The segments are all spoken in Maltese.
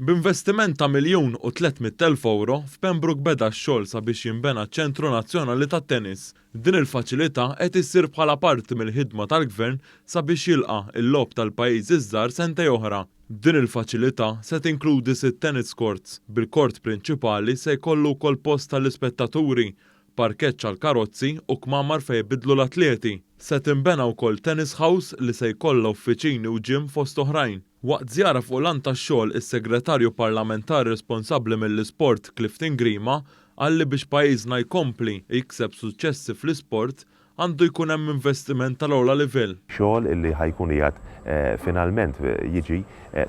B'investiment ta' €1,300,000, f'Pembroke beda x-xogħol sabiex jinbena ċ-Ċentru Nazzjonali tat-Tennis. Din il-faċilità qed issir bħala parti mill-ħidma tal-Gvern sabiex jilqa' l-Logħob tal-Pajjiżi ż-Żgħar sentejn oħra. Din il-faċilità se tinkludi sitt tennis courts, bil-court prinċipali se jkollu wkoll post għall-ispettaturi, parkeġġ għall-karozzi u kmamar fejn ibiddlu l-atleti. Se tinbena wkoll tennis house li se jkollha uffiċini u gym fost oħrajn. Waqt żjara fuq lant tax-xogħol is-Segretarju Parlamentari responsabbli mill-Isport Clifton Grima qal li biex pajjiżna jkompli jikseb suċċessi fl-isport għandu jkun hemm investiment tal-ogħla livell. Xogħol illi ħa jkun qiegħed finalment jiġi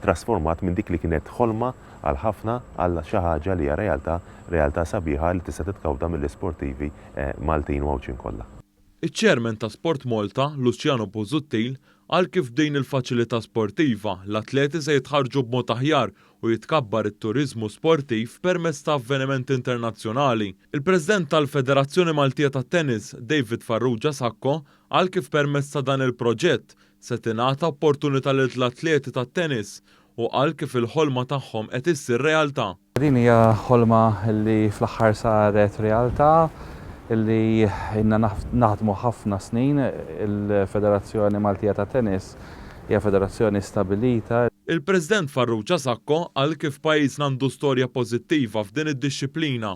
trasformat minn dik li kienet ħolma għal ħafna għal xi ħaġa li hija realtà, realtà sabiħa li tista' titgawda mill-isportivi Maltin u Għawdxin kollha. Iċ-Chairman ta' Sport Malta, Luciano Busuttil, qal kif b'din il-faċilità sportiva, l-atleti se jitħarrġu b'mod aħjar u jitkabbar it-turiżmu sportiv permezz ta' avvenimenti internazzjonali. Il-President tal-Federazzjoni Maltija tat-Tennis, David Farrugia Sacco, qal kif permezz ta' dan il-proġett se tingħata opportunità lill-atleti tat-tennis u qal kif il-ħolma tagħhom qed issir realtà. Din hija ħolma li fl-aħħar saret realtà li ilna naħdmu ħafna snin. Il-Federazzjoni Maltija tat-Tennis hija federazzjoni stabilita. Il-President Farrugia Sacco qal kif pajjiżna għandu storja pożittiva f'din id-dixxiplina.